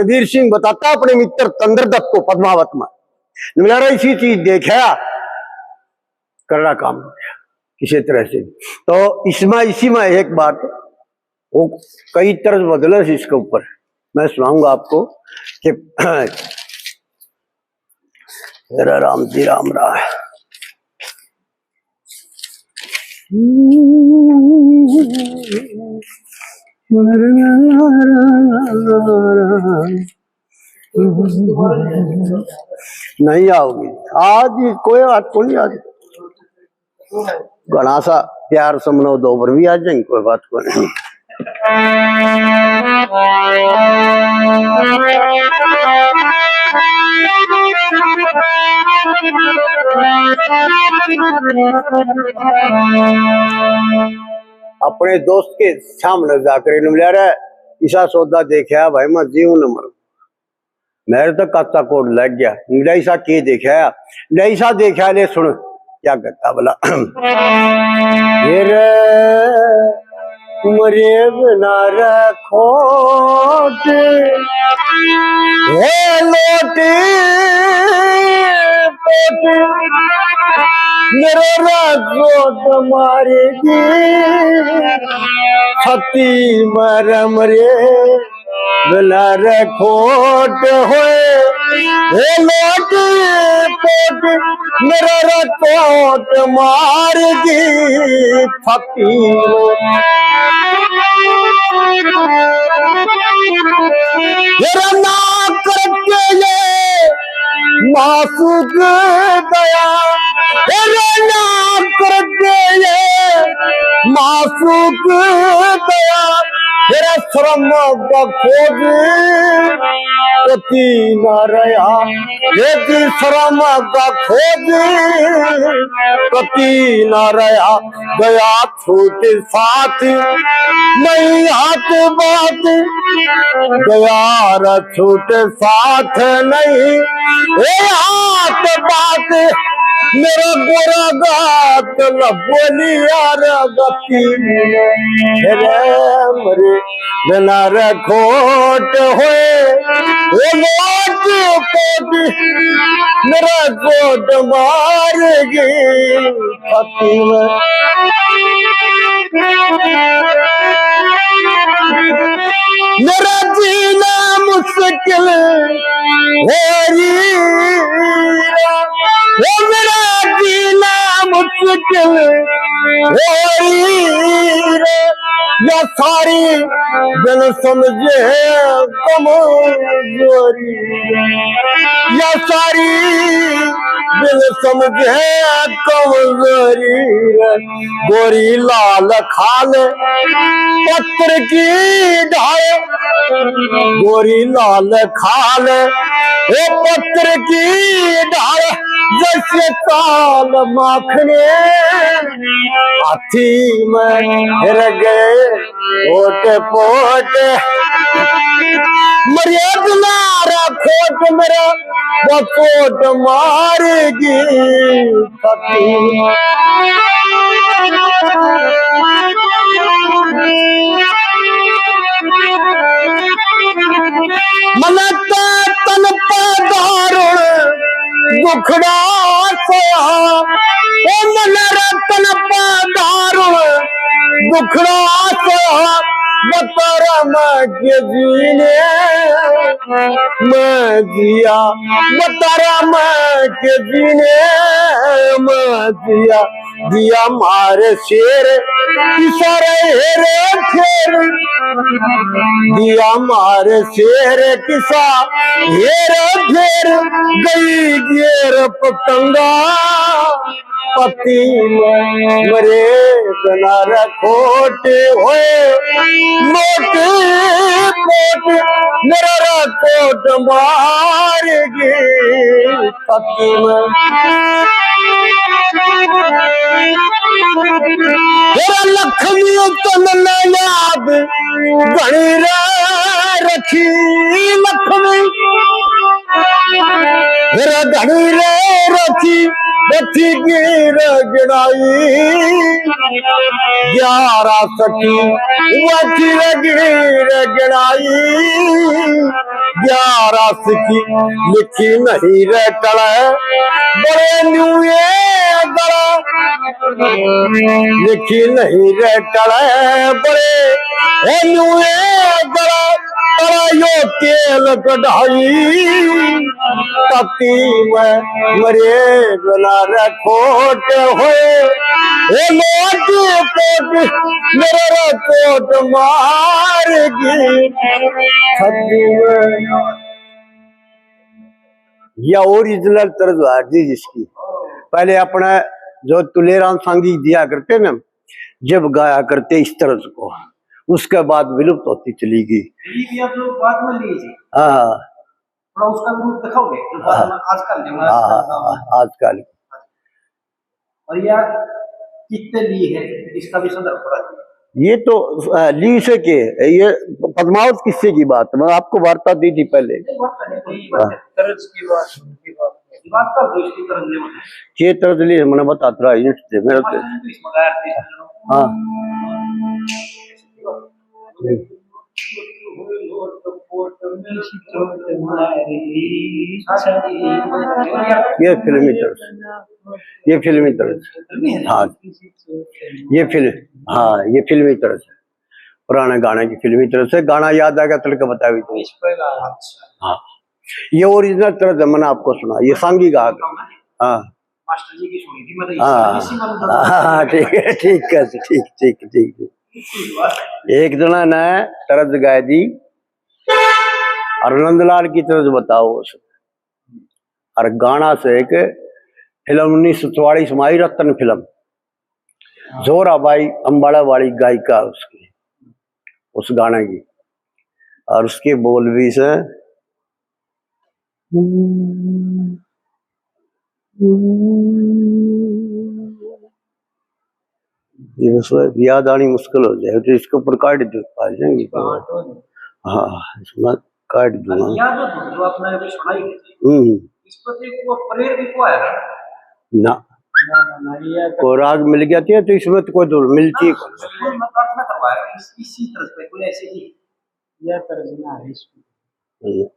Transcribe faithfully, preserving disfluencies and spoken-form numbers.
वीर सिंह बताता अपने मित्र तंद्रदत्त को पद्मावत में, न्यूल्यारा इसी चीज देखा, करड़ा काम हो गया किसी तरह से। तो इसमें, इसी में एक बात, वो कई तर्ज बदले से इसके ऊपर मैं सुनाऊंगा आपको कि तेरा राम जी राम राम। नहीं आओगी आज, कोई बात को नहीं आज। घणा सा प्यार समनो दो पर भी आ जाएंगे, कोई बात को नहीं। अपने दोस्त के सामने जाकर न्यूल्यारा इसा सौदा देखा भाई, मैं जीव न मरूं। मेरे तो कच्चा कोट लग गया। डैसा के देखा, डैसा देखा ले सुन क्या कहता बोला। फिर मरे बिना रखोट हे लोट पोट, मेरे राजोट मारेगी छत्ती मर मरे बिना रखोट होए, हे लोट पोट मेरा रखोट मार दी फकीर। तेरा ना करके ये मासूक दया, तेरा ना करके ये मासूक दया, तेरा शर्म का खोज कती ना रहा, तेरी शर्म का खोज कती ना रहा। गया छूट साथ नहीं हाथ बात, गया रे छूट साथ नहीं ए हाथ बात। मेरा गोरा गात लबोलिया रे गति रे मरे बिना रे खोट होए, ओ लोट कोट मेरा गोट मार गई छाती में। मेरा जीना मुश्किल हो रही, ओ मेरा जीना मुश्किल हो रही रे, या सारी बिन समझे कमजोरी, या सारी बिन समझे कमजोरी रे। गोरी लाल खाल पत्थर की ढाल, गोरी लाल खाल ओ पत्थर की ढाल, जैसे ताल माखने हाथी में रह गए। ओट पोट मर्याद ना रखोट मेरा, वो पोट मारेगी छाती। मन तन पे दारुण दुखड़ा सया, ओ मन रतन पे दारुण दुखड़ा सया, बतरम के जीने मैं जिया, बतरम के जीने मैं जिया। दिया मार शेर किसा रे हेर फेर, दिया मार शेर किसा हेर फेर, गई गेर पतंगा पति में मरे बिना रखोट होए, मोट मोट मेरा रखोट मार गई। तेरा लखमी तन ने याद घणी रे रखी लखमी। तेरा घणी रे रखी बची गिर गिराई। ग्यारह सखी वची रे गिर गिराई। ग्यारस की लिखी नहीं रे टले, बड़े न्यूए गला। लिखी नहीं रे टले, बड़े ए न्यूए गला। तला यो तेल कढ़ाई, ताती में मरे बिना रे खोट होए। ए लोट कोट मेरा रे कोट मार गई। छत्ती में या ओरिजिनल तर्ज है जी जिसकी। पहले अपने जो तुलेराम सांगी दिया करते ना, जब गाया करते इस तर्ज को, उसके बाद विलुप्त होती चली गई। ये भी आप लोग बाद में लिए जी। हाँ। थोड़ा उसका भी रूप दिखाओगे, जो बाद हाँ। में आजकल जो है हाँ, आजकल हाँ, का हाँ, आजकल। और यह कितने लिए है, इसका भी संदर्भ थोड़ा दीजिए। ये तो, अ, ली से के, ये पद्मावत किस्से की बात, मैं आपको वार्ता दी थी पहले। नहीं, वार्ता नहीं, वही बात है। हाँ। तर्ज की बात, की बात है। बात कर दो, इसकी तर्ज ले। ये तर्ज ली, मैंने बता दिया, ये से, मेरे से। मास्टर जी तो इसमें गाया थे, इसमें। हाँ। ये फिल्मी तर्ज, ये फिल्मी तर्ज। हाँ, ये फिल्म, हाँ, ये फिल्मी तर्ज है। पुराने गाने की फिल्मी तर्ज है। गाना याद आ गया, तड़के बता भी दूँ। हाँ, ये ओरिजिनल तर्ज है, मैंने आपको सुना, ये सांगी गा के। हाँ। मास्टर जी की सुनी थी, मतलब, हाँ। इसी में हाँ, ठीक है, ठीक है, ठीक, ठीक, ठीक, ठीक। एक जना ने तर्ज गाय दी, और नंदलाल की तर्ज बताओ उस, और गाना से एक फिल्म उन्नीस सौ चौवालीस में आई, रतन फिल्म, जोराबाई अंबाला वाली गायिका उसकी, उस गाने की, और उसके बोल भी से ये बस याद आनी मुश्किल हो जाए, तो इसके ऊपर काट दो, आ जाएंगे। हाँ, तो हाँ, इसमें काट दूंगा। या जो, जो आपने अभी सुनाई है, हम्म। इस पर एक वो प्रेर भी को है ना? ना। ना, ना, ना, ये तो कोई राग मिल गया था, तो इसमें तो कोई दो मिलती है। हाँ, स्कूल में प्रार्थना करवाया, इस, इसी तरह से कोई ऐसे ही। यह तर्ज ना है इसमें। हम्म।